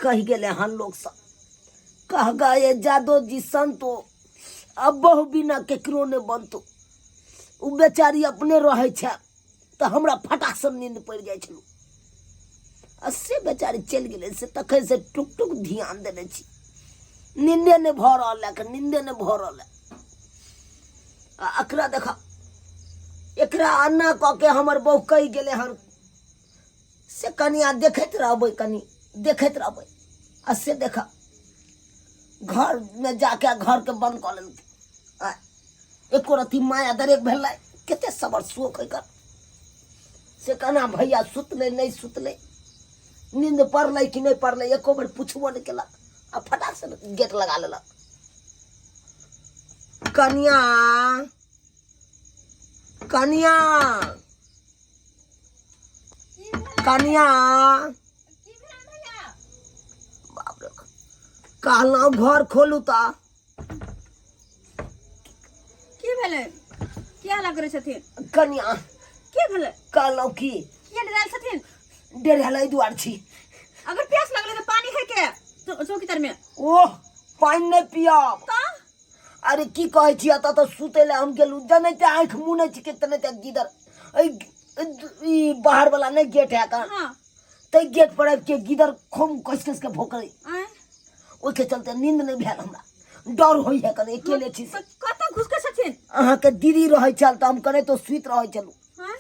कहि गेलै हन लोक सब कह गए जादो जी संतो अब बहु बिना केकरो नहि बनतो। ओ बेचारी अपने रहै छै तऽ हमरा फटाक से नींद पड़ि जाइ छलू आ से बेचारी चलि गेलै से तखन से टुक टुक ध्यान देने छी। नींदे नहि भऽ रहल है, नींदे नहि भऽ रहल है। आ एकरा देख, एकरा अन्ना कऽ के हमर बहु कहि गेलै हन से कनिया देखैत रहबै, कनि देखैत रहबै। आ से देख घर में जाके घर के बंद कऽ लेलकै। आ एको रत्ती माया दरेक भेलै, कते सबर शोक एकर। से केना भैया सुतलै नहि सुतलै, नींद पड़लै कि नहि पड़लै, एको बेर पुछबो नहि केलक आ फटाक से गेट लगा लेलक। कनिया कनिया कनिया, बाप रे, कहलहुँ घर खोलू तऽ। की भेलै? की हल्ला करै छथिन? कनिया। की भेलै? कहलहुँ की किया डरायल छथिन? डरायल एहि दुआरे छी, अगर प्यास लगलै तऽ पानी है के चौकी तर में। ओह, पानि नहि पियब। तऽ अरे की कहै छी, एतऽ तऽ सुतै लए हम गेलहुँ, जनैते आँखि मुनै छी कि तनैते गिदर एहि ई बाहर वाला नहि गेट है का, हाँ, ताहि गेट पर आबि के गिदर खूब कसि कसि के भोकरै। आँय? ओहिके चलते नींद नहि भेल, हमरा डर होइ है कने अकेले छी से। तऽ कतऽ घुसकै छथिन? अहाँके दीदी रहै छल तऽ हम कने तो सुति रहै छलहुँ। आँय?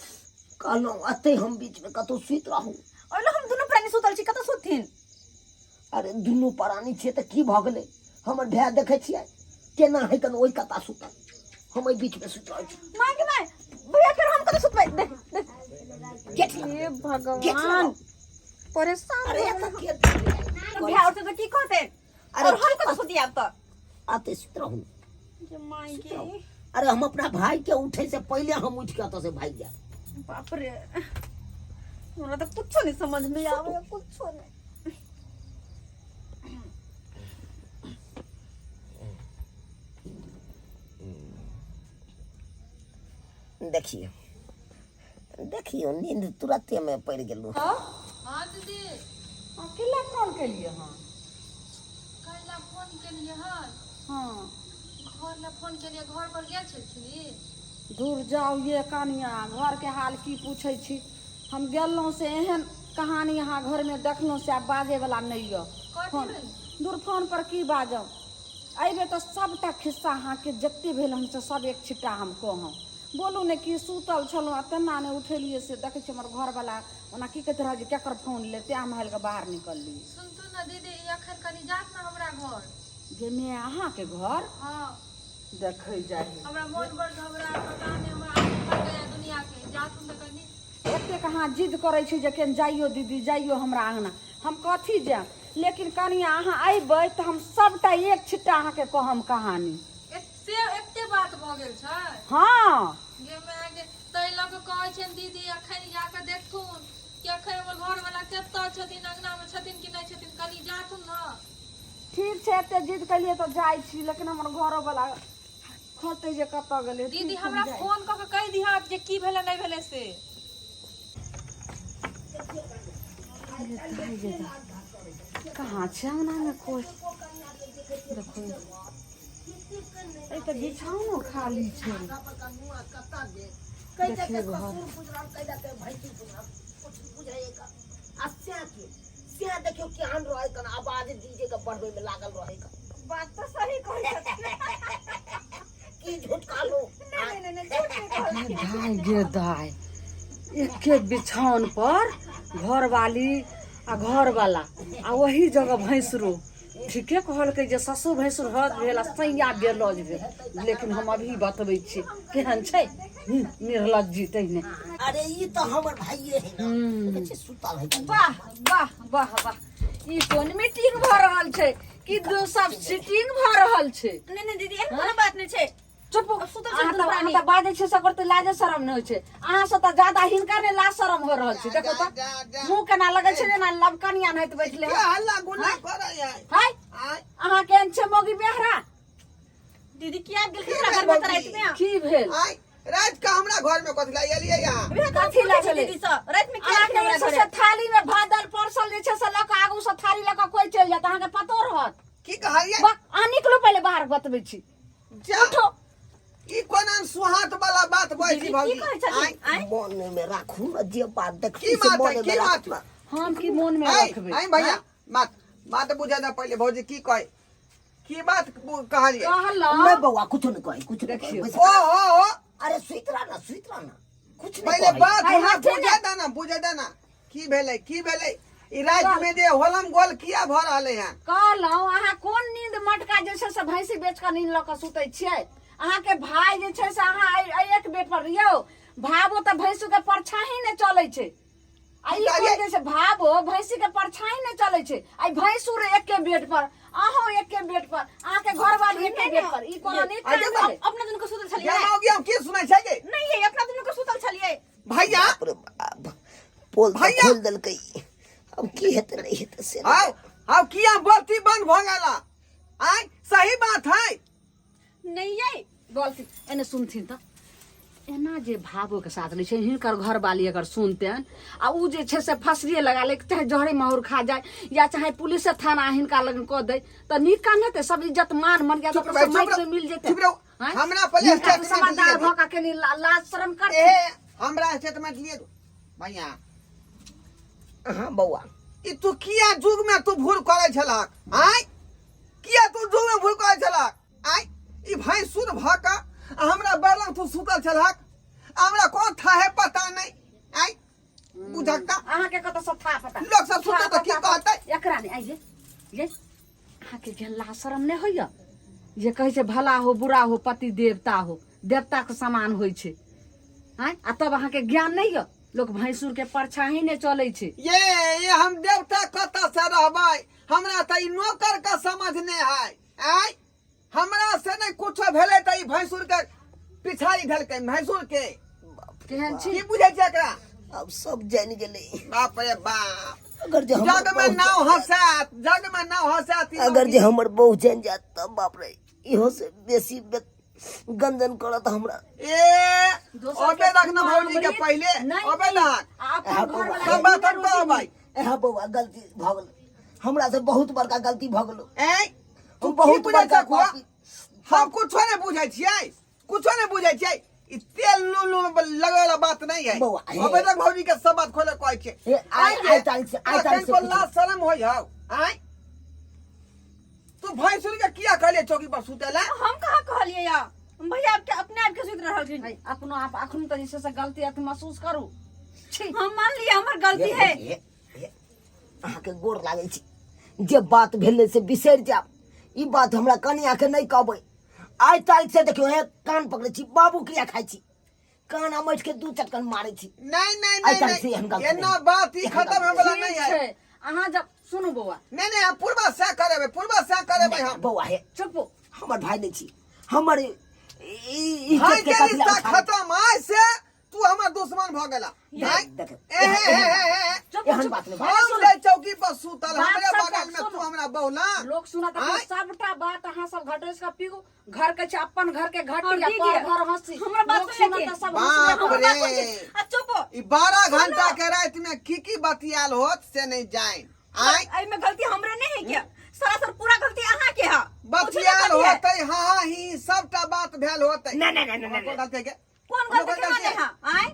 कहलहुँ एतै हम बीचमे कतहु सुति रहू। ओहिमे हम दुनू प्राणी सुतल छी, कतऽ सुतथिन? अरे दुनू प्राणी छियै तऽ की भऽ गेलै? हमर भाय देखै छियै केना है कन ओहि कता सुतल, हम एहि बीचमे सुति रहै छी। माय के माय, भैया फेर हम कतऽ सुतबै? देख देख गेट लगाउ, हे गेट भगवान, लगाउ। परेशान। अरे एतऽ के भैया उठते तऽ की कहते? अरे और हम कतऽ सुतियाब तऽ? आते सुति रहू। गे माय गे। अरे हम अपना भाई के उठे से पहले हम उठ के ओतऽ से भागि जायब। बाप रे, हमरा तऽ कुछो नहीं समझ में आवे, कुछो नहीं। देखियौ देखियौ, नींद तुरते में पड़ि गेलहुँ। हाँ दीदी। हाँ, केला फोन केलिए हँ? कैला फोन केलिए हन? हाँ। घर ला फोन केलिए, घर पर गेल छलखिन ई? दूर जाउ ये कनिया, घरके हाल की पूछै छी। हम गेलहुँ से एहन कहानी अहाँ घरमे देखलहुँ से आब बाजैवला नहि यऽ। कथी फोन भेल? दूर, फोन पर की बाजब, अयबै तऽ सभटा खिस्सा अहाँके जते भेल हन से सब एक छिट्टा हम कहब। बोलू ने कि सुतल छलहुँ आ तेना नहि उठेलियै से देखै छी हमर घरवला ओना की कहैत रहै जे केकर फोन ले, तेँ हम हालि कऽ बाहर निकललियै। सुनतू ने दीदी, ई अखन कनि जात ने हमरा घर। गे माय, अहाँके घर? हाँ। देखै जाइ। हमरा मोन बड़ घबरा, पता नहि हमरा आँखि फट गया दुनिया के, जाथुन ने कनि। एतेक अहाँ जिद करै छी जे केन जाइयो दीदी, जाइयो हमरा अङ्गना, हम कथी जायब? लेकिन कनिया अहाँ अयबै तऽ हम सभटा एक छिट्टा अहाँके कहम कहानी। से एते बात भऽ गेल छै? हाँ। गे माय गे, ताहि लऽ कऽ कहै छियनि दीदी, अखन जा कऽ देखथुन कि अखन हमर घरवला कतऽ छथिन, अङ्गनामे छथिन कि नहि छथिन, कनि जाथुन ने। ठीक छै, एते जिद केलियै तऽ जाइ छी, लेकिन हमर घरोवला खोजतै जे कतऽ गेलै। दीदी ठीक, हम हमरा जाइ छी। फोन कऽ कऽ कहि दिहक जे की भेलै नहि भेलै से। कहाँ छै अङ्गनामे कोइ? देखो, एहि तऽ बिछाओनो खाली छै। देखियौ घर। से देखियौ केहन रहै कन, आवाज डीजे के बढ़बै में लागल रहै कन। बात तऽ सही कहै छथिन। की झूठ कहलहुँ? नहि नहि नहि, झूठ नहि कहलखिन। दाय गे दाय, एके बिछाओन पर घरवाली आ घरवाला आ ओही जगह भैंसुरो। ठीके कहलकै जे ससुर भैंसुर हद भेल आ सैया बेलज भेल। लेकिन हम अभी बतबै छी केहन छै निर्लज्जी तहिने। अरे ई तऽ हमर भाइये है ना, देखै छियै सुतल है। वाह वाह वाह वाह, ई कोन मीटिंग भऽ रहल छै कि दू सब सीटिंग भऽ रहल छै? नहि नहि दीदी, एहन कोनो बात नहि छै। चुप। सुतल छै अहाँ दुनू तऽ अहाँ प्राणी। तऽ बाजै छियै सकर तऽ लाजे शरम नहि होइ छै। अहाँ से तऽ ज्यादा हिनका नहि लाज शरम हो रहल छै। देखो तऽ मुँह केना लगै छै जेना लबकनिया नाहित बैठले के हल्ला गुल्ला करै है? हाय। आय? अहाँ केहन छै मौगी बेहरा? दीदी, किया गेलखिन हमरा घर में तऽ राति में? की भेल? आय रात के हमरा घर में कथी ला एलियै यहाँ? अभी तऽ कथी ला पूछै छी भेलै? दीदी सँ, राति में किया अहाँके एलखिन जे हमरा छै घरे? से थाली में भात दालि परसल जे छै से लऽ कऽ आगू से थाली लऽ कऽ कोइ चलि चलि जायत अहाँके पतो रहत। की कहलियै? बक, अहाँ निकलू पहिले, बाहर बतबै छी। जा। उठो। ई कोना सुहात वाला बात बजै छी दीदी, की भौजी? कहै छथिन? आँय? आँय? मन में राखू न जे बात देखू की से बात है मन की में बात राखू न। हम की मोन में आँय रखबै? आँय भैया, बात बात बुझा दे पहिले भौजी की कहे, की बात कहलियै? कहलहुँ नहीं बौआ, कुछ नहीं कहे, कुछ नहीं कहे। देखियौ। बैस। ओ हो हो। अरे सुइत रहा ना, सुइत रहा ना, कुछ नहीं पहिले कहे। बात आइ हमरा हाथे बुझा ने। दे ना, बुझा दे ना की भेलै, की भेलै ई राति में जे होलम गोल किया भऽ रहलै हन? कहलहुँ अहाँ कोन नींद मटका जे छै से भैंसी बेच कऽ नींद लऽ कऽ सुतै छियै? अहाँके भाय जे छै से अहाँ एहि एक बेड पर यौ भावो तऽ भैंसू के परछाही नहि चलै छै। आ ई कोन जे छै भावो भैंसी के परछाई नहि चलै छै। आ ई भैंसुर एके बेड पर, अहूँ एके बेड पर, अहाँके घरवाली एके बेड पर, ई कोनो नीक आ काम देखो, भेलै? अपना दुनू के सुतल छलियै। ये मौगी हम की सुनै छै गे? नहीं ये अपना दुनू के सुतल छलियै। भैया बाप रे बाप, पोल तऽ भैया! खोल देलकै, अब की हेतै नहीं हेतै से नहि। आओ आओ, किया बोलती बंद भऽ गेला? आय सही बात है। नहीं ये बोलती एने सुनथिन तऽ एना जे भावो के साथ लै छै हिनकर घरवाली, अगर सुनतेन आ उ जे छै से फसरिए लगा ले, चाहे जहरे माहुर खा जाय या चाहे पुलिस थाना हिनका लग कऽ दै तऽ नीक काम हेतै? सब इज्जत मान मर्यादा चुप तऽ रह, सब चुप माटि रह, में मिल जेतै। चुप रहो। आँय? हमरा पहिले हिनका तऽ स्टेटमेंट समझदार लिअ। भऽ कऽ कनि लाज शरम करथिन। ए हमरा स्टेटमेंट लिए दो भैया। हाँ बौआ। ई तू किया युग में तू भूल करै छलक? आय किया तू युग में भूल करै छलक? आय ई भैंसुर भऽ कऽ आ हमरा बरलंग तू सुतल छलक, आ हमरा कोन थाहे पता नहीं। आय बुझक तऽ अहाँके कतऽ सब था पता? लोक सब सुतत तऽ की कहतै? एकरा नहि आइये ये अहाँके जेहन लाज शरम नहि होइए जे कहै छै भला हो बुरा हो पति देवता हो, देवताके समान होइ छै। आँय, आ तब अहाँके ज्ञान नहि यऽ? लोक भैंसुर के परछाही नहि चलै छै। ये ये हम देवता कतऽ से रहबै? हमरा तऽ ई नौकर के समझ नहि है। आय हमरा से नहि कुछो भेलै तऽ ई भैंसुर के पिछाड़ी धेलकै भैंसुर के। केहन छी? की बुझै छै एकरा? अब सब जानि गेलै। बाप रे बाप। अगर जे हमर जग में बहू नाव हंसात, जग में नाव हंसात ई अगर जे मौगी। हमर बहू जानि जायत तऽ बाप रे, इहो से बेसी गंजन करत हमरा। ए दोसर अबे के रख ना कुआं भौजी के अमृत पहिले नहीं अबे पी। ना। आ अपन हाँ, घरवाला बौआ। के सब बात हम रोटी कहबै। ए बौआ, गलती भऽ गेल हमरा से, बहुत बड़का गलती भऽ गेल। ए तू हम की बहुत बुझै बड़का छह खुआ? पापी। हम कुछो नहीं बुझै छियै, कुछो नहीं बुझै छियै। ई तेल नून नून लगै वाला बात नहीं है। बौआ, हे। अबे तक भौजी के सब बात खोले कहै छियै। हे, आइ- आइ तारीख से- आइ तारीख से को कुछ- लाज शरम होय हौ? आय तू भैंसुर के किया कहलियै चौकी पर सुतै ला? हम कहाँ कहलियै या भैया, आपके अपने आप के सुति रहल छिन। है, अपनो आप अखन तऽ जे छै से गलती अथी महसूस करू। छी। हम मान लियै हमर गलती है। हे, हे, अहाँके गोर लागै छी, जे बात भेलै से बिसरि जायब। ई बात हमरा कनियाके नहि कहबै। आइ तारीख से देखियौ, हे कान पकड़ै छी, बाबू क्रिया खाइ छी, कान अमैठ के दू चटकन मारै छी। नहीं नहीं आइ नहीं तारीख से एहन नहीं गलती एना नहीं। बात ई एहन खत्म गलती होय वाला ठीक नहीं है। छै, अहाँ जब सुनू बौआ। नहीं नहीं, हम पूर्वा से करेबै, पूर्वा से करेबै हम। बौआ हे, चुप। हमर भाई नहि छी, हमर ई भाई इज्जत के के कथी ला रिश्ता उछालै? खत्म, आइ से तू हमर दुश्मन भऽ गेला। देख, भाई देख, ए हे हे हे हे चुप एहन चुप। बात नहि। हम जे चौकी पर सुतल बात हमरे सबटा बगल में तू सुनू। हमरा बहुला लोक सुनत आँय? सबटा बात अहाँ सब घटोस के पीगू, घर के छै अपन घर के घटी और आ दीदी, पर घर हंसी। हमरा बात लोक सुनै सुनत के। तऽ सब बाप हंसबे हमरा रे। बात सुनै के। आ चुप। ई 12 घंटा के रात में की की बतियाल होत से नहीं जाए। आय एहिमे गलती हमरे नहीं है क्या? सरासर पूरा गलती अहाँ के है। बतियाल कुछ नहीं होते, हाँ हाँ ही सबटा बात भेल होते। ना, ना, ना, ना, ना, कोन गलती है के? कोन गलती केना नहीं है? आय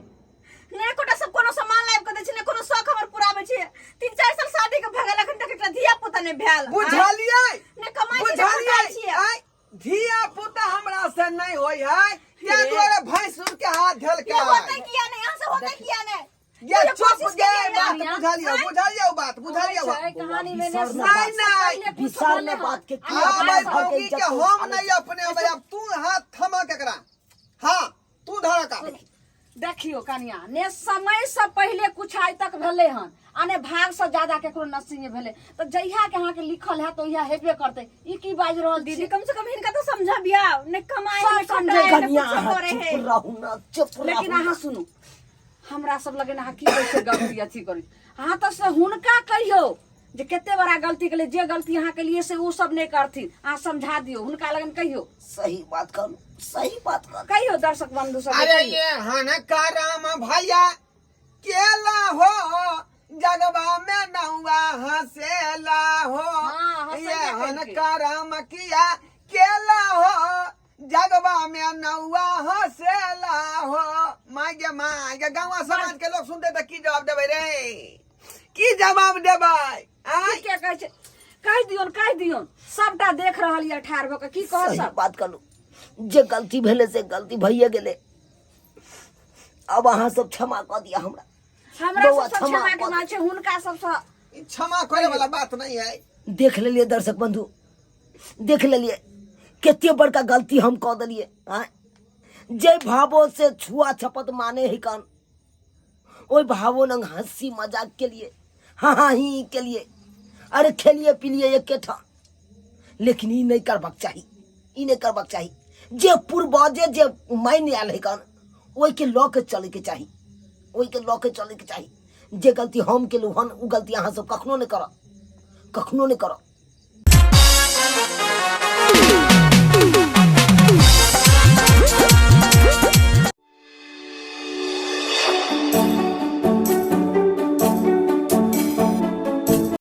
ने कोटा सब कोनो सामान लाइब के दै छै, ने कोनो शौक हमर पुराबै छै। 3-4 साल शादी के भऽ गेल, अखन तक एकटा धिया पुता नहि भेल। आँय? बुझलियै? ने कमाइ छी, ने बुझलियै? खटाइ छियै। आय धिया पुता हमरा से नहीं होय है, ते दुआरे भैंसुर के हाथ धेलकै। ये होतै किया नहि? अहाँ से होतै किया नहि? ये ये चुप कोशिश गे केलियै बात ना? बुझलियौ, बुझलियौ बात बुझलियौ। छै कहानी में ने बिसर नहीं, नहीं। पहिले कुछ बिसर भेलै ने हन। बात के आ किया हाँ भाई भाई घर के भौजी इज्जत के को हम उछालै नहीं अपने होबै, अब तू हाथ थमा केकरा, हाँ तू धरा का। देखियो कनिया, ने समय से पहिले कुछ आइ तक भेलै हन आ ने भाग से ज्यादा केकरो नसीब भेलै, तऽ जहिया के अहाँके लिखल हैत ओहिया हेबे करतै। ई की बाजि रहल दीदी छी? कम से कम हिनका तो समझबिया, ने कमाए सब ने समझे। खटाए, ने कनिया कुछो अहाँ करे है। चुप रहू ना, चुप रहू लेकिन ना। अहाँ सुनू, हमरा सब लगे अहाँ की कहै छै गलती अथी करै, अहाँ तऽ से हुनका कहियौ जे कते बड़ा गलती केलियै, जे गलती अहाँ केलियै से ओ सब नहि करथिन। अहाँ समझा दियौ हुनका लगन, कहियौ। सही बात कहलू, सही बात कहलू। कहियौ दर्शक बंधु सब। अरे ये हन करम भैया केला हो। जगवा में नौआ हंसेला हो। हाँ, हंसैबे ये हन केलकै। करम किया केला हो, जगवा में नौआ हंसेला हो। माय गे माय गे, गाँव समाज के लोग सुनते तऽ की जवाब देबै रे, की जवाब देबै आँय? की कहै छै, कहि दियौन, कहि दियौन, सबटा देख रहल यऽ ठाढ़ भऽ कऽ, की कहत सही सब? बात कहलहुँ, जे गलती भेलै से गलती भइए गेलै। अब अहाँ सब क्षमा कऽ दिअ हमरा। हमरा बौआ, सबसँ क्षमा क्षमा के कऽ मांग छै हुनका सबसँ। ई क्षमा करे वाला बात नहीं है। देख लेलियै दर्शक बंधु, देख लेलियै कते बड़का गलती हम कऽ देलियै। आँय, जे भावो से छुआ छपत माने ही कन, ओहि भावो नंग हंसी मजाक के लिए, हाँ हाँ ही के लिए, अरे खेलिए पिलिए एके ठाम। लेकिन ई नहीं करबाक चाही, ई नहीं करबाक चाही। जे पूर्वजे जे मानि आयल है कन, ओहिके लऽ के चलैके चाही, ओहिके लऽ के चलैके चाही। जे गलती हम केलहुँ हन, ओ गलती अहाँ सब कखनो नहि करब, कखनो नहि करब।